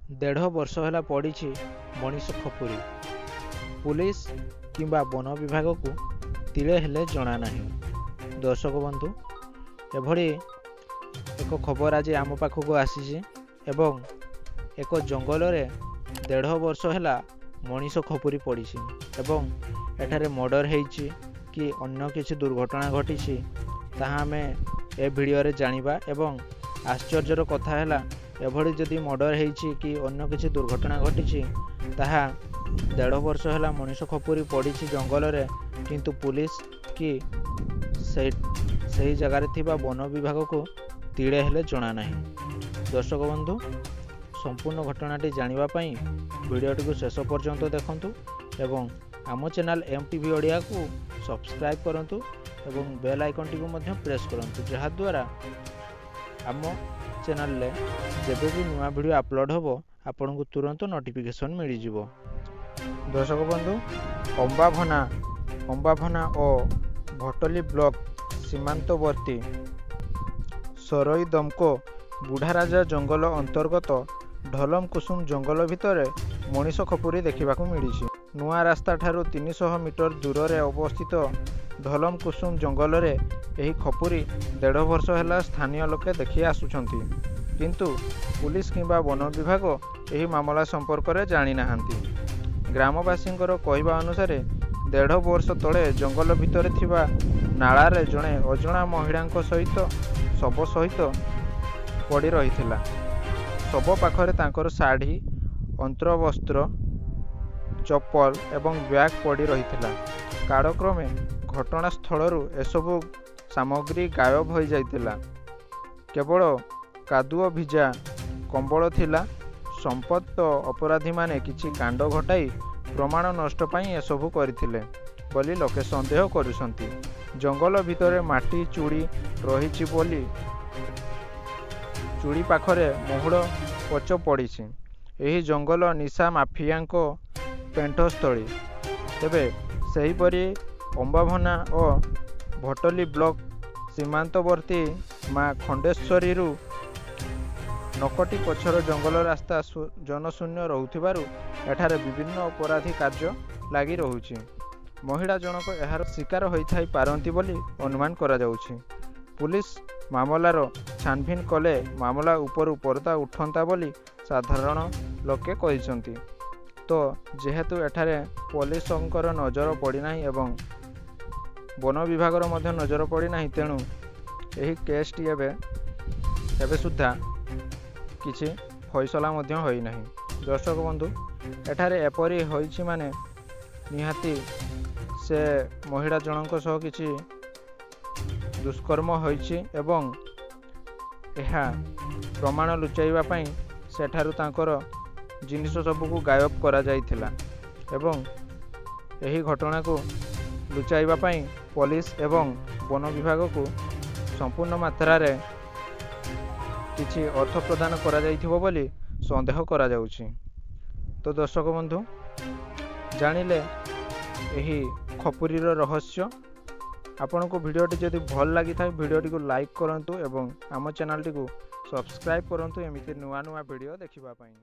ଦେଢ଼ ବର୍ଷ ହେଲା ପଡ଼ିଛି ମଣିଷ ଖପୁରୀ, ପୁଲିସ କିମ୍ବା ବନ ବିଭାଗକୁ ତିଳେ ହେଲେ ଜଣା ନାହିଁ। ଦର୍ଶକ ବନ୍ଧୁ, ଏଭଳି ଏକ ଖବର ଆଜି ଆମ ପାଖକୁ ଆସିଛି ଏବଂ ଏକ ଜଙ୍ଗଲରେ ଦେଢ଼ ବର୍ଷ ହେଲା ମଣିଷ ଖପୁରୀ ପଡ଼ିଛି ଏବଂ ଏଠାରେ ମର୍ଡ଼ର ହେଇଛି କି ଅନ୍ୟ କିଛି ଦୁର୍ଘଟଣା ଘଟିଛି ତାହା ଆମେ ଏ ଭିଡ଼ିଓରେ ଜାଣିବା। ଏବଂ ଆଶ୍ଚର୍ଯ୍ୟର କଥା ହେଲା, ଏଭଳି ଯଦି ମର୍ଡ଼ର ହେଇଛି କି ଅନ୍ୟ କିଛି ଦୁର୍ଘଟଣା ଘଟିଛି, ତାହା ଦେଢ଼ ବର୍ଷ ହେଲା ମଣିଷ ଖପୁରୀ ପଡ଼ିଛି ଜଙ୍ଗଲରେ, କିନ୍ତୁ ପୁଲିସ କି ସେହି ଜାଗାରେ ଥିବା ବନ ବିଭାଗକୁ ତିଳେ ହେଲେ ଜଣା ନାହିଁ। ଦର୍ଶକ ବନ୍ଧୁ, ସମ୍ପୂର୍ଣ୍ଣ ଘଟଣାଟି ଜାଣିବା ପାଇଁ ଭିଡ଼ିଓଟିକୁ ଶେଷ ପର୍ଯ୍ୟନ୍ତ ଦେଖନ୍ତୁ ଏବଂ ଆମ ଚ୍ୟାନେଲ୍ ଏମ୍ ଟି ଭି ଓଡ଼ିଆକୁ ସବସ୍କ୍ରାଇବ୍ କରନ୍ତୁ ଏବଂ ବେଲ୍ ଆଇକନ୍ଟିକୁ ମଧ୍ୟ ପ୍ରେସ୍ କରନ୍ତୁ, ଯାହାଦ୍ୱାରା ଆମ ଚ୍ୟାନେଲରେ ଯେବେ ବି ନୂଆ ଭିଡ଼ିଓ ଅପଲୋଡ଼ ହେବ ଆପଣଙ୍କୁ ତୁରନ୍ତ ନୋଟିଫିକେସନ୍ ମିଳିଯିବ। ଦର୍ଶକ ବନ୍ଧୁ, ଅମ୍ବାଭନା ଓ ଭଟଲି ବ୍ଲକ ସୀମାନ୍ତବର୍ତ୍ତୀ ସରଇ ଦମକୋ ବୁଢ଼ାରାଜା ଜଙ୍ଗଲ ଅନ୍ତର୍ଗତ ଢଲମ କୁସୁମ ଜଙ୍ଗଲ ଭିତରେ ମଣିଷ ଖପୁରୀ ଦେଖିବାକୁ ମିଳିଛି। ନୂଆ ରାସ୍ତାଠାରୁ 300 ମିଟର ଦୂରରେ ଅବସ୍ଥିତ ଢଲମ କୁସୁମ ଜଙ୍ଗଲରେ ଏହି ଖପୁରୀ ଦେଢ଼ ବର୍ଷ ହେଲା ସ୍ଥାନୀୟ ଲୋକେ ଦେଖି ଆସୁଛନ୍ତି, କିନ୍ତୁ ପୁଲିସ କିମ୍ବା ବନ ବିଭାଗ ଏହି ମାମଲା ସମ୍ପର୍କରେ ଜାଣିନାହାନ୍ତି। ଗ୍ରାମବାସୀଙ୍କର କହିବା ଅନୁସାରେ, ଦେଢ଼ ବର୍ଷ ତଳେ ଜଙ୍ଗଲ ଭିତରେ ଥିବା ନାଳାରେ ଜଣେ ଅଜଣା ମହିଳାଙ୍କ ସହିତ ଶବ ସହିତ ପଡ଼ି ରହିଥିଲା। ଶବ ପାଖରେ ତାଙ୍କର ଶାଢ଼ୀ, ଅନ୍ତର୍ବସ୍ତ୍ର, ଚପଲ ଏବଂ ବ୍ୟାଗ୍ ପଡ଼ି ରହିଥିଲା। କାଳକ୍ରମେ ଘଟଣାସ୍ଥଳରୁ ଏସବୁ ସାମଗ୍ରୀ ଗାୟବ ହୋଇଯାଇଥିଲା। କେବଳ କାଦୁଅ ଭିଜା କମ୍ବଳ ଥିଲା। ସମ୍ପୃକ୍ତ ଅପରାଧୀମାନେ କିଛି କାଣ୍ଡ ଘଟାଇ ପ୍ରମାଣ ନଷ୍ଟ ପାଇଁ ଏସବୁ କରିଥିଲେ ବୋଲି ଲୋକେ ସନ୍ଦେହ କରୁଛନ୍ତି। ଜଙ୍ଗଲ ଭିତରେ ମାଟି ଚୁଡ଼ି ରହିଛି ବୋଲି ଚୁଡ଼ି ପାଖରେ ମହୁଲ ପୋଚ ପଡ଼ିଛି। ଏହି ଜଙ୍ଗଲ ନିଶା ମାଫିଆଙ୍କ ପେଣ୍ଠସ୍ଥଳୀ। ତେବେ ସେହିପରି ଅମ୍ବାଭନା ଓ ଭଟଲି ବ୍ଲକ ସୀମାନ୍ତବର୍ତ୍ତୀ ମା ଖଣ୍ଡେଶ୍ୱରୀରୁ ନକଟି ପଛର ଜଙ୍ଗଲ ରାସ୍ତା ଜନଶୂନ୍ୟ ରହୁଥିବାରୁ ଏଠାରେ ବିଭିନ୍ନ ଅପରାଧୀ କାର୍ଯ୍ୟ ଲାଗି ରହୁଛି। ମହିଳା ଜଣକ ଏହାର ଶିକାର ହୋଇଥାଇ ପାରନ୍ତି ବୋଲି ଅନୁମାନ କରାଯାଉଛି। ପୁଲିସ ମାମଲାର ଛାନଭିନ କଲେ ମାମଲା ଉପରୁ ପରଦା ଉଠନ୍ତା ବୋଲି ସାଧାରଣ ଲୋକେ କହିଛନ୍ତି। ତ ଯେହେତୁ ଏଠାରେ ପୋଲିସଙ୍କର ନଜର ପଡ଼ିନାହିଁ ଏବଂ ବନ ବିଭାଗର ମଧ୍ୟ ନଜର ପଡ଼ିନାହିଁ, ତେଣୁ ଏହି କେସ୍ଟି ଏବେ ସୁଦ୍ଧା କିଛି ଫଇସଲା ମଧ୍ୟ ହୋଇନାହିଁ। ଦର୍ଶକ ବନ୍ଧୁ, ଏଠାରେ ଏପରି ହୋଇଛି ମାନେ ନିହାତି ସେ ମହିଳା ଜଣଙ୍କ ସହ କିଛି ଦୁଷ୍କର୍ମ ହୋଇଛି ଏବଂ ଏହା ପ୍ରମାଣ ଲୁଚାଇବା ପାଇଁ ସେଠାରୁ ତାଙ୍କର ଜିନିଷ ସବୁକୁ ଗାୟବ କରାଯାଇଥିଲା ଏବଂ ଏହି ଘଟଣାକୁ ଲୁଚାଇବା ପାଇଁ ପୋଲିସ ଏବଂ ବନ ବିଭାଗକୁ ସମ୍ପୂର୍ଣ୍ଣ ମାତ୍ରାରେ କିଛି ଅର୍ଥ ପ୍ରଦାନ କରାଯାଇଥିବ ବୋଲି ସନ୍ଦେହ କରାଯାଉଛି। ତ ଦର୍ଶକ ବନ୍ଧୁ, ଜାଣିଲେ ଏହି ଖପୁରୀର ରହସ୍ୟ। ଆପଣଙ୍କୁ ଭିଡ଼ିଓଟି ଯଦି ଭଲ ଲାଗିଥାଏ, ଭିଡ଼ିଓଟିକୁ ଲାଇକ୍ କରନ୍ତୁ ଏବଂ ଆମ ଚ୍ୟାନେଲଟିକୁ ସବସ୍କ୍ରାଇବ୍ କରନ୍ତୁ ଏମିତି ନୂଆ ନୂଆ ଭିଡ଼ିଓ ଦେଖିବା ପାଇଁ।